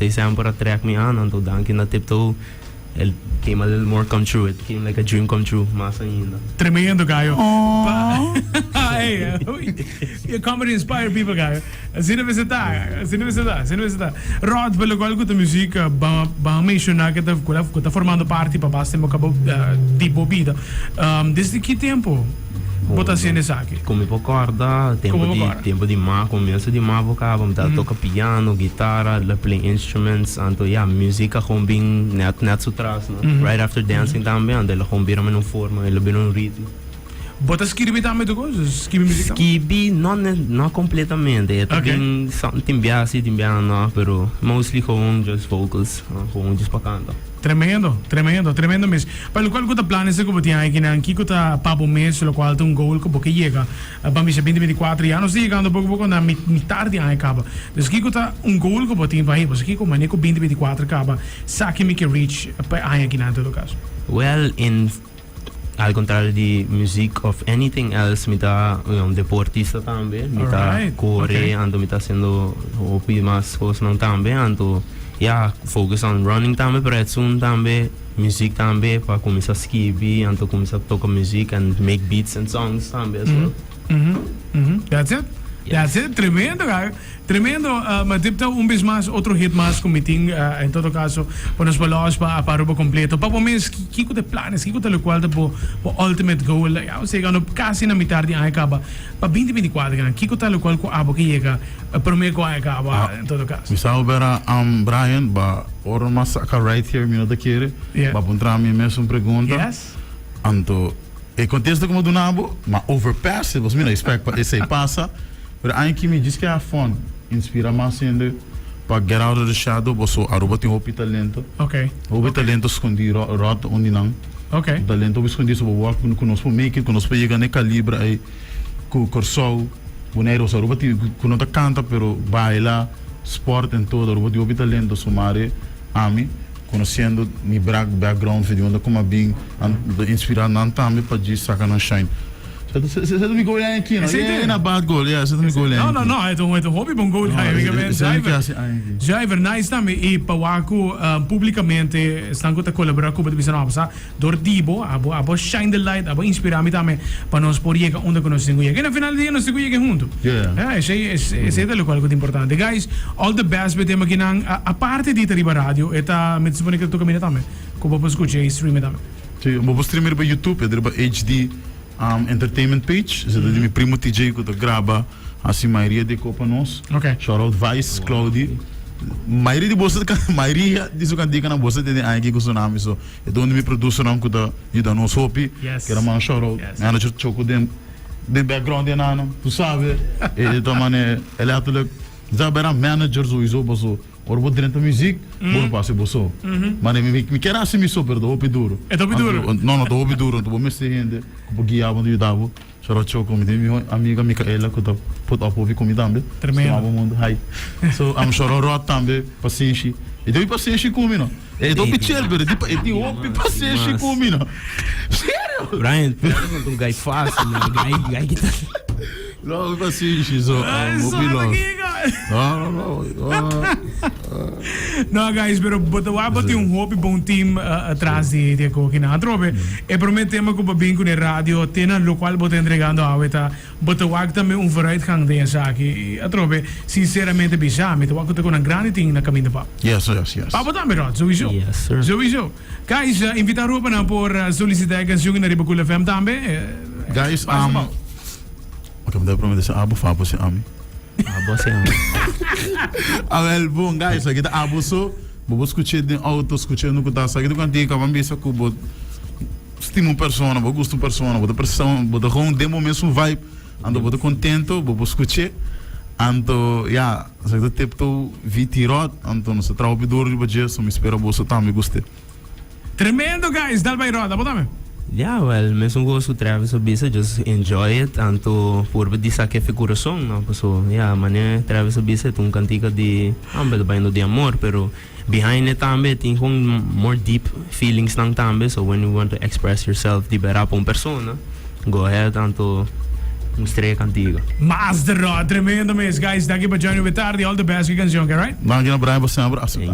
Esey semper a trek mi aan, anto danki na Tiptoe it came a little more come true, it came like a dream come true mas ainda. Tremendo Gayo. Hey, your comedy inspire people Gayo. Asina mester ta, asina mester ta, asina mester ta. Rod, pa locual cu ta music, ban ban menciona cu ta cu ta formando parti pa basta tempo caba di bo bida. Desde ki tempo bo ta haciendo esaki? Cu mi por corda, tempo di tempo di ma, comienzo di ma bo caba, mi ta toca piano, guitara, play instruments, anto ya, music a gewoon bin net net su tras, no? Right after dancing tambe, anto el a gewoon bira meno un forma, el a bira un ritmo. Bo ta skirbi tambe tu cos? Skibi music tambe? Skibi no no completamente, e ta bin tin bia si tin bia no, pero mostly gewoon just vocals, gewoon just pa canta. Tremendo, tremendo, tremendo mes. Pa locual cu ta planes cu bo tin aikinan, kico ta pa bo mes locual ta un goal cu bo ke yega pa bisa binti binti kuater? Ya nos ta yegando poco poco na mitar di aña caba. Dus kico ta un goal cu bo tin pa hey, pasobra kico mane cu binti binti kuater caba, saki mi ke reach pa e aña akinan en todo caso? Well, in Al contrario di muziek of anything else mi ta un deportista tambe. Mi ta core, anto mi ta haciendo hopi mas cosnan tambe. Anto ya, focus on running tambe, pero etsun tambe muziek tambe pa cuminsa skibi, anto cuminsa toca muziek and make beats and songs tambe as well. That's it. That's it. Tremendo, guy. Tremendo, ma tip ta un bes mas otro hit mas cu mi tin en todo caso pa nos balos pa pa Aruba completo. Pa bo mes kico ta e planes, kico ta locual ta bo bo ultimate goal? Ya nos ta yegando casi na mitar di aña caba pa binti binti cuater kinan kico ta locual cu abo ke yega prome cu aña caba en todo caso? Mi sa bera Brian ba ora mas saca right here mi no ta kere ba puntra mi mes un pregunta. Yes. Anto e contesta cu mi a duna bo ma overpass it, pasobra mi no expect pa esey pasa. Pero aña ki mi djis ke have fun, inspira mas hende pa get out of the shadow paso Aruba tin hopi talento. Hopi talento scondi rot ta un di nan. Talento hopi scondi so bo wak cu nos por make it, cu nos por yega na e calibre ay cu Corsou, Bonaire paso Aruba tin cu no ta canta pero baila, sport en todo Aruba tin hopi talento so mare ami conociendo mi background di unda cu mi a bin inspira nan tambe pa djis saca nan shine. Esei ta mi goal aña aki, no? Esei ta. Na bad goal, yeah, esei ta mi goal aña aki. No, no, no, e ta un, e ta un hopi bon goal, No, esei mi ke hasi aña aki. Zuiver, nice tambe. I pa wak ku publicamente esnan ku ta kolabora ku bo ta bisa no, sa, dor di bo, abo, abo shine the light, abo inspira mi tambe pa nos por yega unda ku nos tin ku yega. I na final di dia nos tin ku yega huntu. Yeah. Yeah, esei, esei ta lokual ku ta importante. Guys, all the best pa e tema akinan. Aparte di ta riba radio, e ta, mi ta supone ku ta toka mira tambe, ku bo por skucha i stream e tambe. Sí, bo por stream riba YouTube, e ta riba HD Entertainment page. Esei ta di mi primo TJ ku ta graba hasi mayoria di e kopa nos. Ok. Shout out Vice, Claudy. Mayoria di boso ta mayoria di su kantikanan boso ta tende aña aki ku Tsunami. So e ta un di mi producernan ku ta yuda nos hopi. Yes. Kere manda shout out. Yes. Manager Choco den den background den nan. Tu sabe. E ta mane e letterlijk mi ta bera manager sowieso paso. Ora bo drenta muziek, bo no pasa bo so. Ma mi mi kier hasi mi so, pero ta hopi duro. E ta hopi duro? No, no ta hopi duro. Anto bo mester hende ku por guia bo, yuda bo. Shout out Choco, mi tin mi miho amiga Micaela ku ta put up hopi ku mi tambe. Tremendo. Stima bo mundu, hi. So, shout out Rod tambe, pasenshi. E tin hopi pasenshi ku mi no. E ta hopi chill, pero e tin hopi pasenshi ku mi no. Serio! Brian, Travis no ta un guy fácil, no. Guy, guy ki ta. No, hopi pasenshi, so, hopi love. No, no, no. No, guys, pero bo ta wak bo tin un hopi bon team atras di di e kokinan. Atrobe, e prome tema ku bo bin ku den radio, te na lokual bo ta entregando awe ta, bo ta wak tambe un vooruitgang den esaki. I atrobe, sinceramente bisa, mi ta wak ku ta konan grandi tin na kaminda pa. Yes, yes, yes. Pa bo tambe, Rod, souiso. Yes, sir. Souiso. Guys, invita Aruba pa nan por solicita e cancion na riba Cool FM tambe. Guys, Pasa bou. Ok, mi ta promete si abo of abo si ami. Abo si ami. Awel, bon, guys, aki ta abo so. Bo por scuché den auto, scuché unda cu ta. Sa ki ta cantica, ban bisa cu bo stima un persona, bo gusta un persona, bo ta perso, bo ta gewoon den bo mesun vibe. Anto bo ta contento, bo por scuché. Anto, ya, sa ki ta Tiptoe VT Rod. Anto nos ta traha hopi duro riba dje, so mi spera boso tambe gust'é. Tremendo guys, dal bay Rod, abo tambe? Ya, well, mesun cos cu Travis a bisa, just enjoy it, anto purba di saca efe curason, no, paso, ya, mane Travis a bisa, e ta un cantica di, ambe ta bayendo di amor, pero behind it tambe tin gewoon more deep feelings nan tambe, so when you want to express yourself di bera pa un persona, go ahead, anto mustra e cantica. Master Rod, tremendo mes, guys, danki pa join we tardi, all the best cu e cancion, alright? Danki na Brian pa semper acepta.